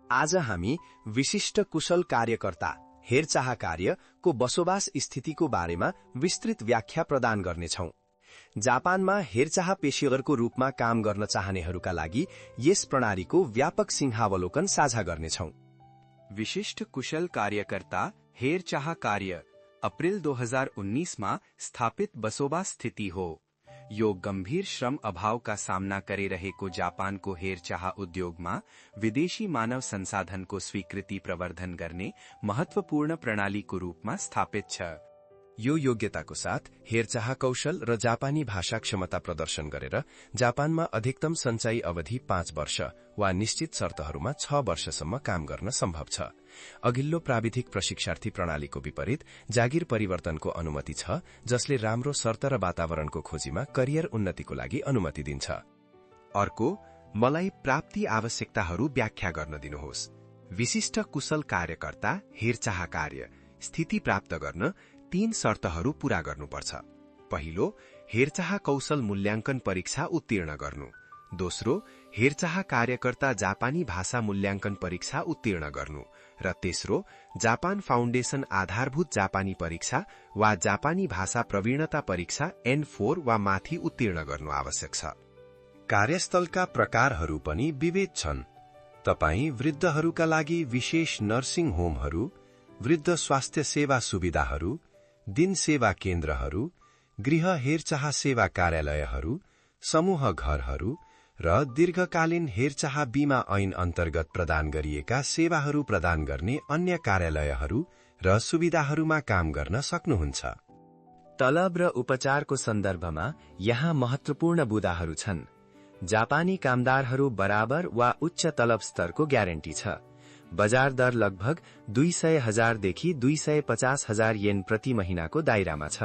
आज हामी विशिष्ट कुशल कार्यकर्ता हेरचाह कार्यको बसोबास स्थितिको बारेमा विस्तृत व्याख्या प्रदान गर्नेछौं। जापानमा हेरचाह पेशेवरको रूपमा काम गर्न चाहनेहरूका लागि यस प्रणालीको व्यापक सिंहावलोकन साझा गर्नेछौं। विशिष्ट कुशल कार्यकर्ता हेरचाह कार्य अप्रिल 2019 मा स्थापित बसोबास स्थिति हो। यो गम्भीर श्रम अभावका सामना गरिरहेको जापानको हेरचाह उद्योगमा विदेशी मानव संसाधनको स्वीकृति प्रवर्धन गर्ने महत्वपूर्ण प्रणालीको रूपमा स्थापित छ। यो योग्यताको साथ हेरचाह कौशल र जापानी भाषा क्षमता प्रदर्शन गरेर जापानमा अधिकतम सञ्चाई अवधि 5 वर्ष वा निश्चित शर्तहरूमा 6 वर्षसम्म काम गर्न सम्भव छ। अघिल्लो प्राविधिक प्रशिक्षार्थी प्रणालीको विपरीत जागिर परिवर्तनको अनुमति छ, जसले राम्रो शर्त र वातावरणको खोजीमा करियर उन्नतिको लागि अनुमति दिन्छ। अर्को, मलाई प्राप्ति आवश्यकताहरू व्याख्या गर्न दिनुहोस्। विशिष्ट कुशल कार्यकर्ता हेरचाह कार्य स्थिति प्राप्त गर्न 3 शर्तहरू पूरा गर्नुपर्छ। पहिलो, हेरचाह कौशल मूल्याङ्कन परीक्षा उत्तीर्ण गर्नु। दोस्रो, हेरचाह कार्यकर्ता जापानी भाषा मूल्याङ्कन परीक्षा उत्तीर्ण गर्नु। र तेस्रो, जापान फाउन्डेशन आधारभूत जापानी परीक्षा वा जापानी भाषा प्रवीणता परीक्षा N4 वा माथि उत्तीर्ण गर्नु आवश्यक छ। कार्यस्थलका प्रकारहरू पनि विविध छन्। तपाई वृद्धहरूका लागि विशेष नर्सिङ होमहरू, वृद्ध स्वास्थ्य सेवा सुविधाहरू, दिन सेवा केन्द्रहरू, गृह हेरचाह सेवा कार्यालयहरू, समूह घरहरू र दीर्घकालीन हेरचाह बीमा ऐन अन्तर्गत प्रदान गरिएका सेवाहरू प्रदान गर्ने अन्य कार्यालयहरू र सुविधाहरूमा काम गर्न सक्नुहुन्छ। तलब र उपचारको सन्दर्भमा यहाँ महत्वपूर्ण बुदाहरू छन्। जापानी कामदारहरू बराबर वा उच्च तलब स्तरको ग्यारेन्टी छ। बजार दर लगभग 200,000 देखि 250,000 येन प्रति महिनाको दायरामा छ।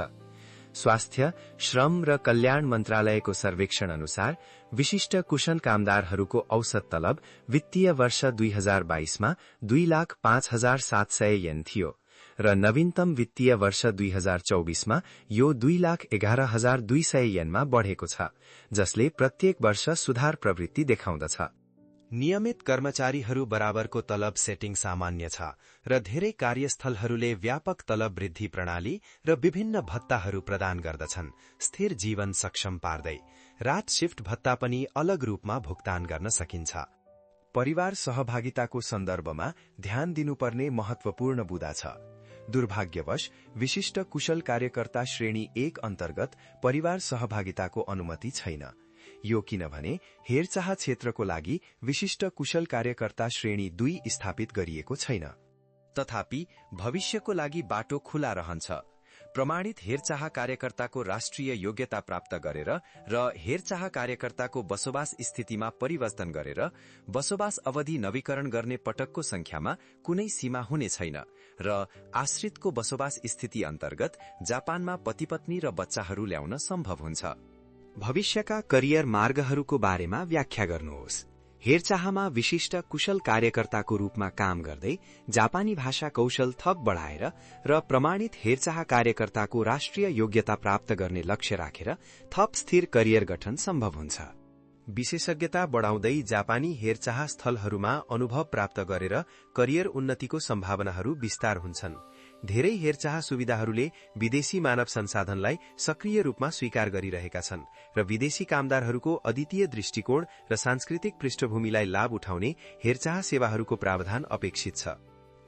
स्वास्थ्य, श्रम र कल्याण मन्त्रालयको सर्वेक्षण अनुसार विशिष्ट कुशल कामदारहरूको औसत तलब वित्तीय वर्ष 2022 मा 2,05,700 येन थियो र नवीनतम वित्तीय वर्ष 2024 मा यो 2,11,200 येनमा बढेको छ, जसले प्रत्येक वर्ष सुधार प्रवृत्ति देखाउँदछ। नियमित कर्मचारीहरू बराबरको तलब सेटिङ सामान्य छ र धेरै कार्यस्थलहरूले व्यापक तलब वृद्धि प्रणाली र विभिन्न भत्ताहरू प्रदान गर्दछन्, स्थिर जीवन सक्षम पार्दै। रात शिफ्ट भत्ता पनि अलग रूपमा भुक्तान गर्न सकिन्छ। परिवार सहभागिताको सन्दर्भमा ध्यान दिनुपर्ने महत्वपूर्ण बुदा छ। दुर्भाग्यवश विशिष्ट कुशल कार्यकर्ता श्रेणी 1 अन्तर्गत परिवार सहभागिताको अनुमति छैन। यो किनभने हेरचाह क्षेत्रको लागि विशिष्ट कुशल कार्यकर्ता श्रेणी 2 स्थापित गरिएको छैन। तथापि भविष्यको लागि बाटो खुला रहन्छ। प्रमाणित हेरचाह कार्यकर्ताको राष्ट्रिय योग्यता प्राप्त गरेर र हेरचाह कार्यकर्ताको बसोबास स्थितिमा परिवर्तन गरेर बसोबास अवधि नवीकरण गर्ने पटकको संख्यामा कुनै सीमा हुने छैन र आश्रितको बसोबास स्थिति अन्तर्गत जापानमा पतिपत्नी र बच्चाहरू ल्याउन सम्भव हुन्छ। भविष्यका करियर मार्गहरूको बारेमा व्याख्या गर्नुहोस्। हेरचाहमा विशिष्ट कुशल कार्यकर्ताको रूपमा काम गर्दै जापानी भाषा कौशल थप बढाएर र प्रमाणित हेरचाह कार्यकर्ताको राष्ट्रिय योग्यता प्राप्त गर्ने लक्ष्य राखेर थप स्थिर करियर गठन सम्भव हुन्छ। विशेषज्ञता बढाउँदै जापानी हेरचाह स्थलहरूमा अनुभव प्राप्त गरेर करियर उन्नतिको सम्भावनाहरू विस्तार हुन्छन्। धेरै हेरचाह सुविधाहरूले विदेशी मानव संसाधनलाई सक्रिय रूपमा स्वीकार गरिरहेका छन् र विदेशी कामदारहरूको अद्वितीय दृष्टिकोण र सांस्कृतिक पृष्ठभूमिलाई लाभ उठाउने हेरचाह सेवाहरूको प्रावधान अपेक्षित छ।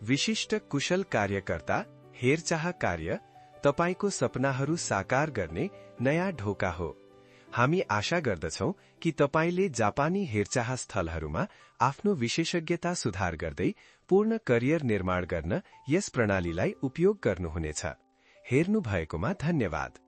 विशिष्ट कुशल कार्यकर्ता हेरचाह कार्य तपाईको सपनाहरू साकार गर्ने नयाँ ढोका हो। हामी आशा गर्दछौं कि तपाईले जापानी हेरचाह स्थलहरूमा आफ्नो विशेषज्ञता सुधार गर्दै पूर्ण करियर निर्माण गर्न यस प्रणालीलाई उपयोग गर्नुहुनेछ। हेर्नु भएकोमा धन्यवाद।